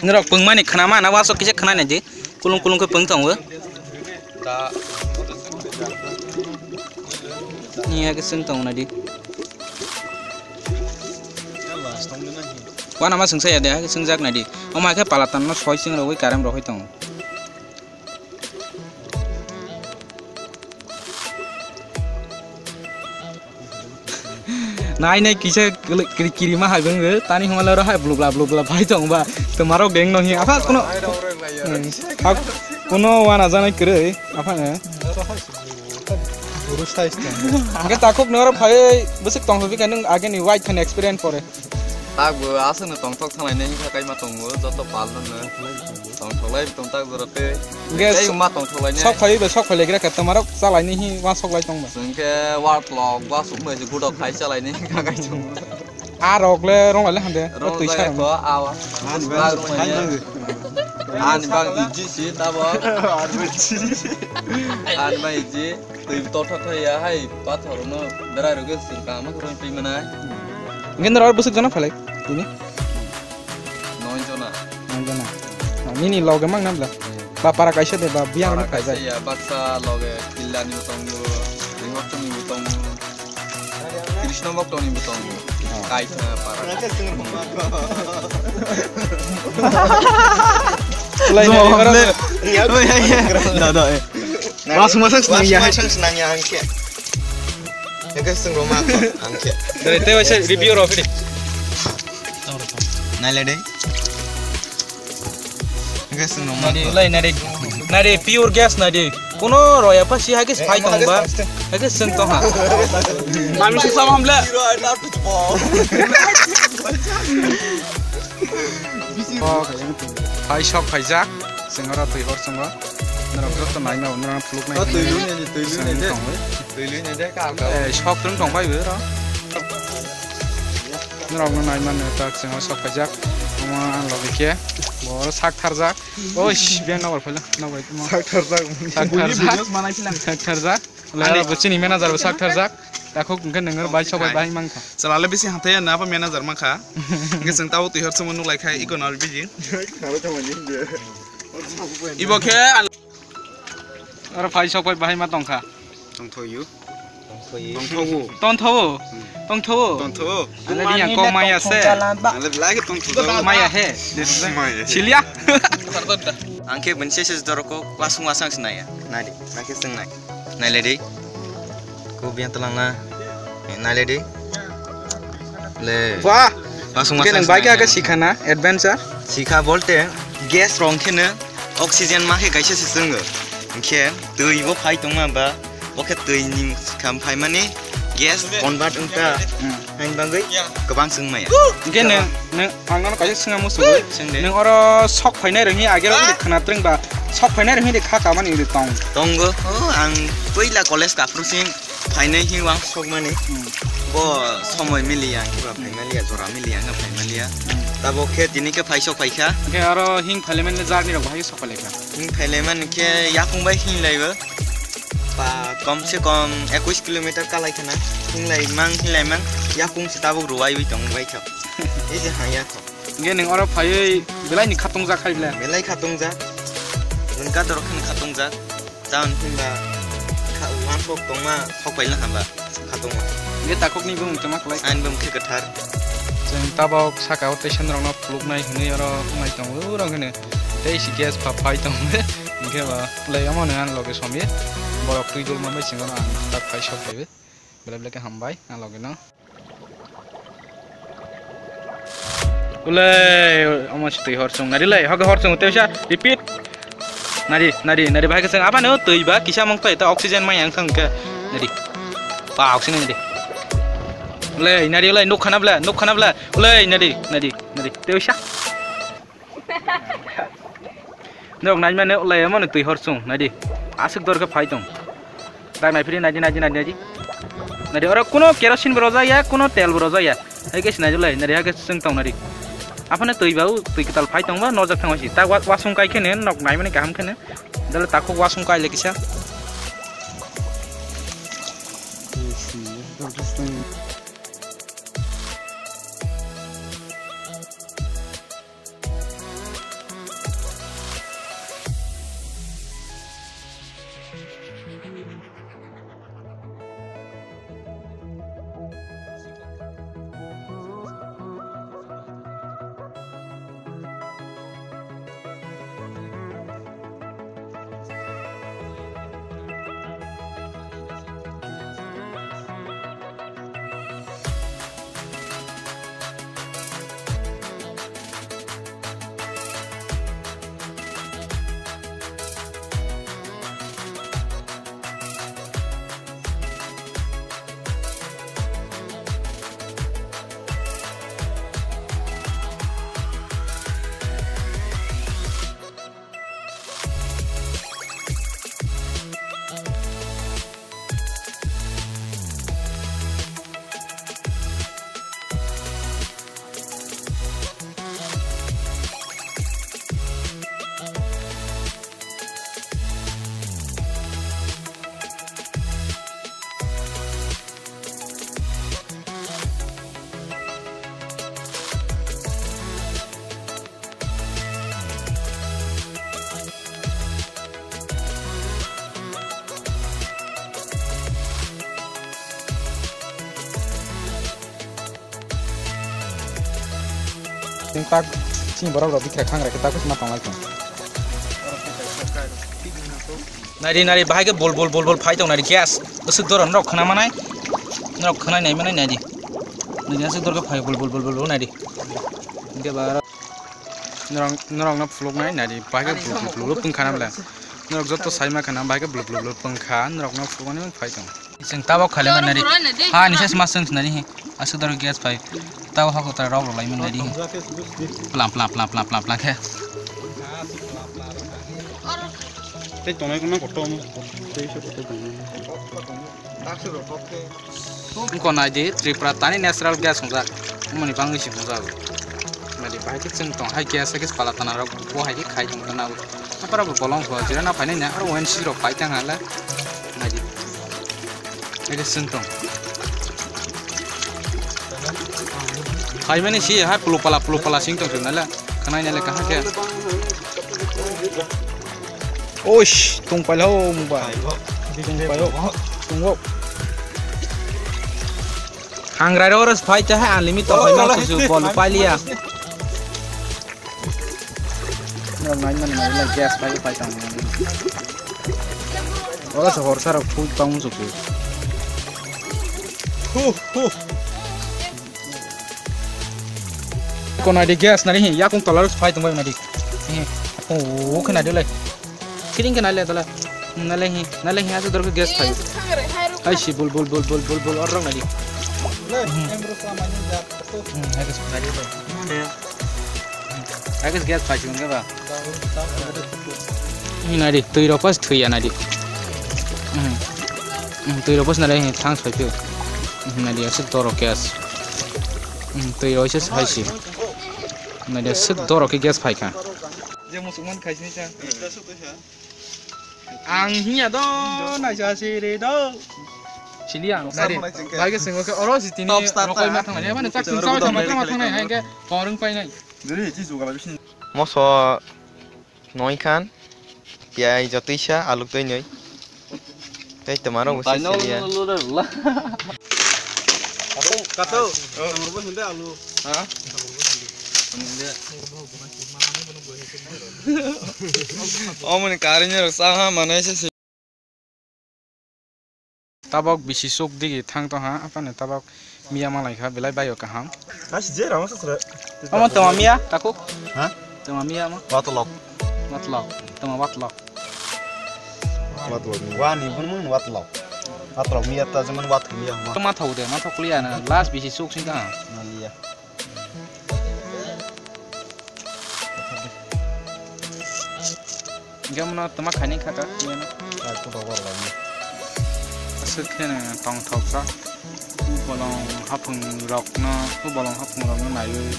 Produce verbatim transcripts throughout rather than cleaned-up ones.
Norok pwngmani khnama na wasok kisa khna naidi. Kulung kulung khe pwng tongo. Ni ya khe swng tongo naidi. Wana ma swngsa ya de, ha khe swngjak naidi. Omo hai khe pala tanno soi swng rogwi current rohoi tongo. Nai nai kisa kiri, kiri ma hai bwngwi tani hwnma le oro hai blubla blubla phai tong ba. Twmarok deng no hi apha kuno, hmm, kuno wana janai kwrwi apha ne. Guru size tong. Hwnkhe takhuk ni oro phai bwswk tong thok khe nwng age ni wai thani experience pore. Tak bo aswk no tongthok thanglainai wngkha, kaima tongo joto pal no no. Tongthoklai tong tak jora tei. Hwnkhe tei ma tongthoklainai. Sok phai bai sok phai legra khe twmarok chalaini hi ma sok lai tong ba. Hwnkhe wartlok ba sok bai gudok khai chalaini kakai tongo. A rok le rong lai le hande. Rong twi lai sa ko awa. Ani bang iji si tabo. Ani bang iji. Twi to tha tha ya hai pathor no berai rok se kama khoroi twi mana. Hwnkhe norok bwswk jona phalai tini? Noi jona. Noi jona. Oh, nini loge mang nabla? Hmm. Ba para kaisa de ba biyang para no kaisa kaisa. Ya baksa loge Killani bo tongo, Ringokchoni bo tongo, Krishna Bhakto ni bo tongo. Oh. Kaisa para. Lai lai. Oi, ai, ai. Da, da, eh. Wasung masang senang ya. Wasung masang senang ya, angke. Angke senang roma, angke. Dari tewa se review ro fidi. Nai le dei. Angke senang roma. Nadi, lai nadi. Nadi pure gas nadi. Kuno roya pa si hage phai tong ba. Hage seng tong ha. Mami si sama hamle. Phai sok phaijak. Sengora twi hor songo. Norok joto naima, norok phuluk nai. Oh, twi lwi nai de, twi lwi nai de. Twi lwi nai de, ka, ka. Eh, sok tung tong bai bero. Norok no naima ne tak sengora sok phaijak. Omo ang logi khe. Boro sak tharjak. Oi, sh, biang nokbar phaila, nokbar tuma. Sak tharjak. Sak tharjak. Videos manai silang. Sak tharjak. Ani- Lera bo chini manager bo sak tharjak. Takhuk hwnkhe nwngo bai sok bai bahai mankha. Chalale bisi hathai na pa manager mankha. Hwnkhe chwng tabo twi hor chwngma nuk lai kha iko nal biji. Ibo khe al- Oro phai sok bai bahai ma tongkha. Tongthoyu. Tongthoyu. Tongthogu. Tongthogu. Tongthogu. Tongthogu. Ale dia kok maya se. Ale belai khe tongthogu. Maya he. Maya he. Silia. Ang khe bense se doroko wasung wasang sinaya. Nadi. Nake sing nai. Naile di. Ko biang talang na. Naile di. Le. Wah. Langsung masang. Kene bike aga sikha na adventure. Sikha bolte gas rong khe ne oxygen ma khe kaisa se swngo. Khe twi bo phai tongma ba. Bo khe twi ni sikha phai mani gas convert wngta. Hmm. Hain bagwi kwbang swng maya. Hwnkhe nwng, nwng ang nono kaisa swnga muchungwi. Swng de. Nwng oro sok phainai rwngwi agero wngwi khwna twrwng ba, sok phainai rwngwi de kha kamani wngwi tong. Tongo. Oh, ang puila college kaphru sing phainai hi wang sok mani. Hmm. Bo somoi miliya, ang kiba phai maliya, jora miliya, ang phai maliya. Hmm. Tabo khe tini khe phai sok phai kha. Hwnkhe oro hing phailaimani journey rok bahai sok phai lai kha. Hing phailaimani khe yakung bai hing laibo. Pa, kom se kom ekush kilometer kalai khana. Hinglai mang, hinglai mang. Yakung se tabuk ruwaiwi tong bai kha. Ei je ha ya kho. Nge neng oro phaiwi belai ni khatung jak khai ble. Belai khatung jak. Nung ka dorok khan khatung jak. Taun himba kha wan kok tongma sok pai lang hamba khatung. Nge takhuk ni bumung tongma kwlai. Ang bumung khe kwthar. Chwng tabok saka o tei sendrok no puluk nai hinwi oro wng lai tongo oro hwnwi. Tei si gas pha phai tongo. Hwnkhe ba. Lai omo no ang loge somir borok twi dul manbai singo ang tak phai sok phaiwi belai belai khe hambai ang loge no. Ulai omo si twi hor song nari lai hoge hor song tei sa repeat. Nari nari nari bahai keseng apa no twi ba kisa mong twi ta oxygen mai yang thang ke nari pa oxygen nari. Ulai nari ulai nuk khana bla nuk khana bla ulai nari nari nari tei sa. Nok nai mane ulai mane twi hor sung nai di. Aswk dor khe phai tong. Dak nai phiri nai di, nai di, nai di, nai di. Nai di, oro kuno kerosene bo rojak ya, kuno tel bo rojak ya. Hai khe sinai di ulai, nai di, hai khe sung tong nai di. Aphane twi ba, u twi kwtal phai tong ba, nojak thang si. Ta wa-, wasung kai khe ne, nok nai mane kaham khe ne. Dale takhuk wasung kai le kisa. Tak sini borok rok bikra khangra khe tak ma tonglai tong. Nari nari bahai ke bol bol bol bol phai tong nari gas. Bwswk doro norok khna manai. Norok khna nai manai nari. Nari aswk doro ke phai bol bol bol bol nari. Hingke ba norok norok no phuluk nai nari bahai ke bol bol bol pung khana bela. Norok joto sai ma khana bahai ke bol bol bol pung kha norok no phuluk mani phai tong. Chwng tabok khailai mannari. Ha, ni ses mas chwng sinari hi. Aswk doro gas phai. Tabok hako ta rok rok lai mannari hi. Plam, plam, plam, plam, plam, plam khe. Tei tongnai kono kotom. Tei se kotom. Wngkha nai di, Tripura tani natural gas wngjak. Umani bangwi se wngjak. Madi bahai khe chwng tong hai gas hai khe pala tana rok bo hai khe khai tong tana. Apara bo bolong kho, jira na phainai na, aro O N G C rok phai tang hala. Nai di. Ege sing tong. Phaimani si, hai pulu pala, pulu pala sing tong nala. Khanai nale kaha khe. Oish, tong pailo mungba. Tong pailo. Tong wo. Hangrai ro ros phai te hai unlimited phai ma kusu bol pailiya. Nai mani nai gas phai phai tang. Oro se horsa rok phui tang musuku. Hu, hu. Ko nai di gas nari hi, yakung tola ros phai tong bai nai di. Hi, o khe nai di lai. Thiring khe nai le tola. Nai le hi, nai le hi, asu dor gas phai. Hai si bul bul bul bul bul bul or rok nai di. Hmm, hai gas nai di lai. Hai gas gas phai tong ba. Hi nai di, twi rok pas thwi ya nai di. Hmm. Hmm, twi rok pas nai le hi, thanks phai phio. Hmm, nai di, asu dor gas. Hmm, twi rok se hai si. Nai di, asu dor khe gas phai kha. Je musukman khaisini cha. Ang hiya do, naisa siri do. Sili ang sari. Bai ke singo ke oro si tini top star rokoi ta. Ma thang ya, mane tak sing sawi thang, thang, thang, hai ke porung pai nai. Moso noi khan, piyai jotoi sa, aluk toi noi. Tei tomaro bo sili ya. Kato, kato. Samur bo sinde alu. Ha? Omoni kari ni rok sa ha manai se. Tabok bisi suk digi thang tong ha, aphano tabok miya malai kha, belai baio kaham. Nasi je rama sasra. Omo toma miya, taku? Ha? Toma miya mo? Watlok. Watlok. Toma watlok. Watlok. Wani bun mun watlok. Watlok miya ta jeman wat miya ma. Toma thau de, ma thau kuliya na, last bisi suk sing ka. Maliya. Hingke omono toma khaini kha kha, niyano. Aswk khe no tongthok kha. U bolong haphung rokno, u bolong haphung rokno naiwi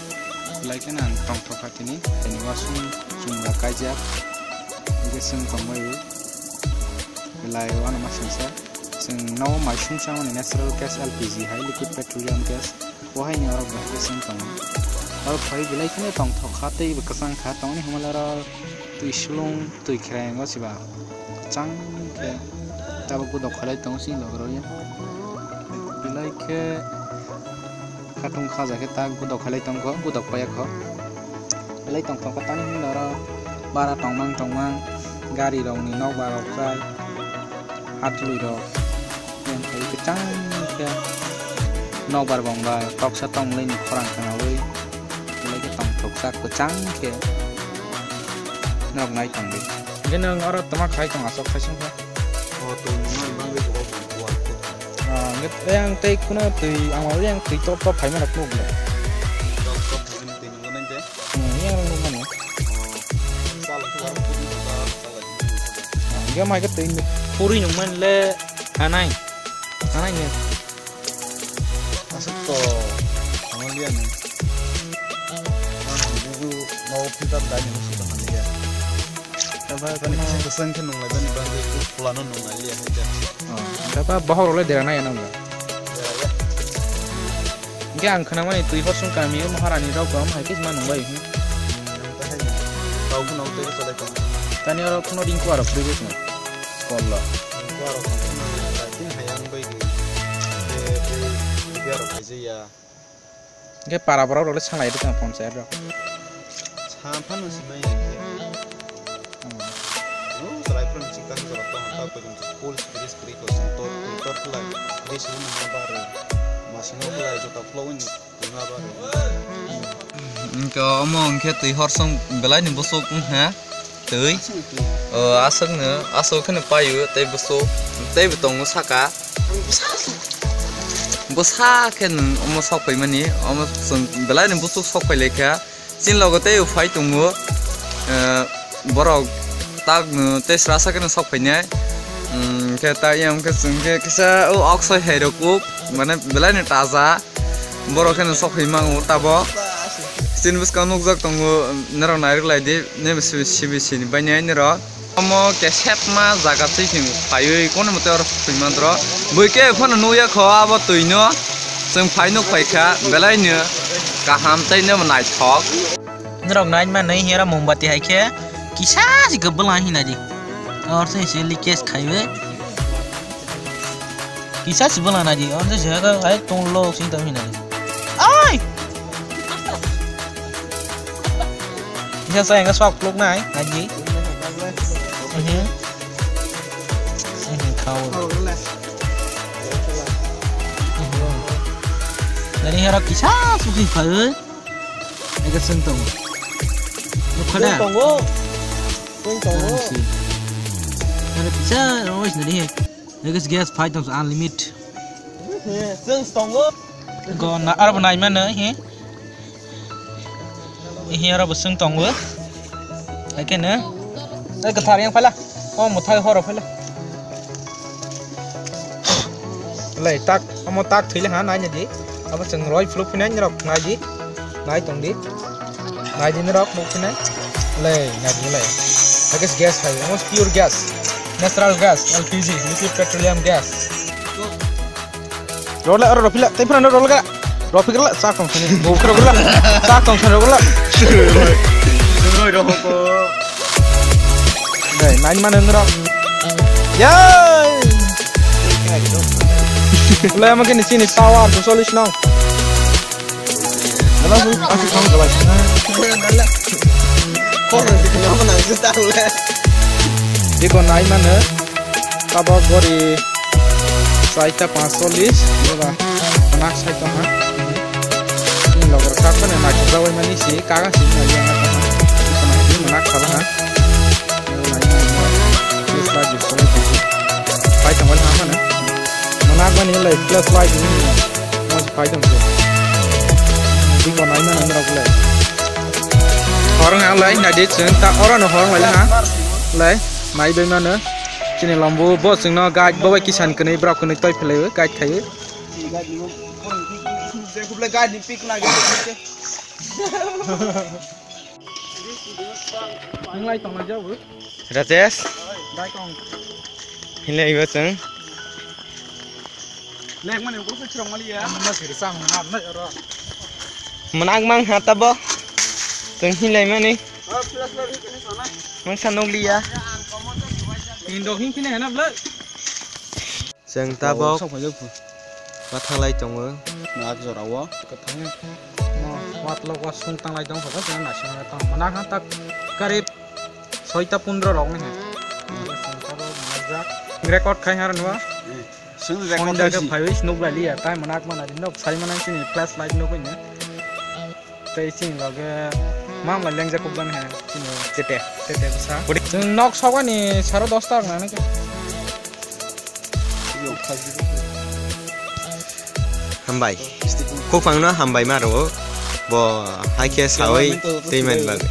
belai kheno ang tongthok kha tini. Tini wasung chungra kaijak. Hingke chwng tongbai belai uanama singsa. Chwng no mai sung changmani natural gas L P G hai, liquid petroleum gas. Bo hai ni oro bo hai khe chwng tongo. Oro phai belai kheno tongthok kha, tei bo kwchang kha, tongni hwnmale oro twi sulung, twi kherayango siba kwchang khe tabuk godok khalai tongo chini loge rw ya. Belai khe khatung khaja khe ta godok khalai tongkho, godok paiya kho. Belai tongthok kha, tani hwnmale oro bara tongmang tongmang, gari rokni nokbar rok chai. Hatului rok yang khai kwchang khe nokbar bongba toksa tongmwlai ni khorang khnaui belai khe tongthokjak kwchang khe norok nai tongdi. Hingke nwng oro toma khai tong asok khai songkha. O tong nang bangwi bo bo. Ah, hingke yang tei kuno twi ang yang twi top top phaima rok nukle. Top top phaima twi nungmani de. Hmm, yang nukmani. O. Chala khe aro puri bo chala. Hingke mai khe twi puri nungmani le hanai. Hanai ne. Aswk to. Tamo liya ni. Ang bubu mau filter dai ni musi tamo liya. Taba kani kisa kesang khe nunglai bani bangwi tu pulano nunglai liya hai ja. Taba bohok rok le dera nai anam da. Dera ya. Hingke ang khwnamani twi horsong kami o maharani rok bo hai khe ma nungbai. Tau kheno tei cholai tong. Tani oro kheno ring kuar rok previous no. Ring kuar rok kheno tin hayang bai di. Te te biar rok hai ya. Hingke para borok rok le sanglai ri tong panchayat rok. Ang phano simai ya khe. Hmm. Oh, chwrai phano chikang jora to hata pojong full screen screen ko sing tor tor kulai. Dei sini ma bare. Masino kulai jota flow ni tuna bare. Engka omo engke twi horsong belai ni busuk wngkha. Twi. Aswk twi. O, aswk no, aswk kheno paio tei busuk tei bo tongo saka. Bwsa khe nwng omo sok phaimani, omo chwng belai ni busuk sok phai laikha. Chini logo tei phai tongo, eh, borok tak no tei srasa khe no sok phainai. Hmm, khe ta yang khe chwng khe kisa o oksoi hai rok kuk, mane belai ni taja. Borok khe no sok phai mango tabo. Chini bwskango nukjak tongo, norok nairik lai di, nini sibi sini bainai norok. Omo kesepma jaga twi chwng phaiwi kono mote oro thwi mandro. Bui khe phano nukya kho abo twi no. Chwng phai nuk phai kha belai no kaham tei no naithok. Norok nai manwi hiya mombati hai khe kisa si kwbwla hina di. Or se se leakage khaiwi. Kisa si bwla nai di, oro se hai tong lo sing tong hinai. Ai! Kisa sa yang sok pluk nai, nai di. Mhm. Mhm, kau. Mhm. Dari harap kisa suki kau. Ega sing tong. Nukada. Sing tongo. Sing tongo. Harap kisa, oi, nari. Next gas fight of unlimited. Sing tongo. Go na arbo nai mano hi. Hi arbo sing tongo. Hai khe ne. Ai kwthar yang phala. O muthai horo phala. Lai tak, omo tak thwile ha nai di. Abo chwng roi phluk phinai norok nai di. Nai tong di. Nai di norok nuk phinai. Lai, nai di lai. Gas, gas hai, almost pure gas. Natural gas, L P G, liquid petroleum gas. Role, aro rofila, tei phano role ga. Rofi ga, sak tong sani. Bo kro ga. Sak tong sani ga. Roi roho ko. Dai, nai mane norok. Yay! Lai ama kini sini sawa, tu solis nang. Dalam tu, aku kamu dalam sana. Kau nanti kenapa nangis tahu le? Di ko nai mana? Tabo gori saita panchchollis, bola nak saita ha. Ini logar kap kan yang nak jawai mani si, kaga si mani yang nak ha. Nak kaba ha. Pai tong wal ha mana? Mana apa ni lai plus light ni? Mas pai tong tu. Di ko nai mana ni rok lai? Horong ang lai na di chun ta oro no horong lai ha. Lai mai bai mana? Chini lombu bo chungno guide bo bai kisan kwnwi borok kwnwi toi phlai guide khai. Guide ni pick na. Nung lai tong lai jabu. Rajesh. Dai tong. Hinlai ibo chwng. Lek mani ukur se chirong mali ya. Ano mas giri sang mar na oro. Manak mang ha tabo. Chwng hinlai mani. Mang sa nukliya. Indo hin kini hena ble. Chwng tabok. Sok phai jok. Pathalai tongo. Nak jora o. Kwthang. No, wat lok was sung tanglai tong, sokha sung naising tong. Mana khan tak karib soita pondro rok ni. Record khai har nwa. Sung record khai si. Phaiwi nuk lai liya, tai manak mana di nok sai manak sini flashlight nuk ni. Tei chini loge mam lai lengjak kok dan he chini tete, tete bwsa. Chwng nok sokani saro dosta rok nang nai. Hambai. Khopang no hambai ma rwo. Bo hai khe sawi tei man bagwi.